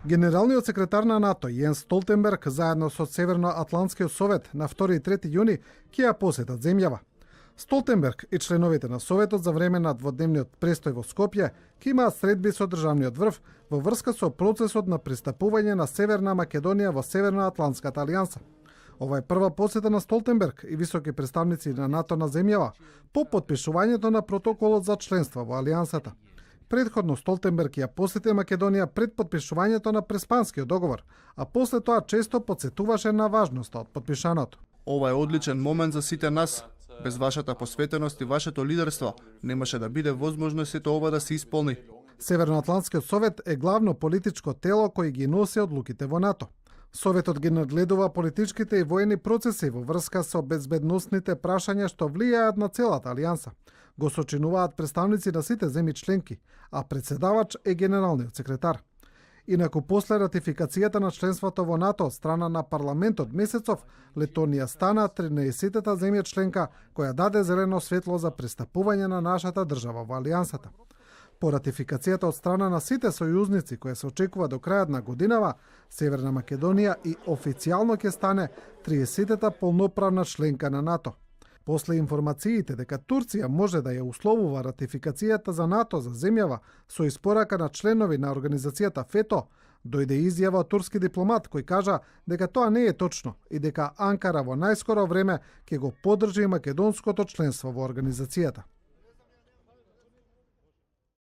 Генералниот секретар на НАТО Јенс Столтенберг заедно со Северноатлантскиот совет на 2 и 3 јуни ќе ја посетат земјава. Столтенберг и членовите на Советот за време на дводневниот престој во Скопје ќе имаат средби со државниот врв во врска со процесот на пристапување на Северна Македонија во Северноатлантската алијанса. Ова е прва посета на Столтенберг и високи представници на НАТО на земјава по потпишувањето на протоколот за членство во алијансата. Предходно Столтенберг ја посети Македонија пред потпишувањето на Преспанскиот договор, а после тоа често потсетуваше на важноста од потпишаното. Ова е одличен момент за сите нас. Без вашата посветеност и вашето лидерство немаше да биде возможно сето ова да се исполни. Северноатлантскиот совет е главно политичко тело кој ги носи одлуките во НАТО. Советот ги надгледува политичките и воени процеси во врска со безбедносните прашања што влијаат на целата алијанса. Го сочинуваат представници на сите земји членки, а председавач е генералниот секретар. Инаку после ратификацијата на членството во НАТО од страна на парламентот месецов, Летонија стана 13-та земја членка која даде зелено светло за пристапување на нашата држава во алијансата. По ратификацијата од страна на сите сојузници која се очекува до крајот на годинава, Северна Македонија и официјално ќе стане 30-та полноправна членка на НАТО. После информациите дека Турција може да ја условува ратификацијата за НАТО за земјава со испорака на членови на организацијата ФЕТО, дојде изјава од турски дипломат кој кажа дека тоа не е точно и дека Анкара во најскоро време ќе го поддржи македонското членство во организацијата.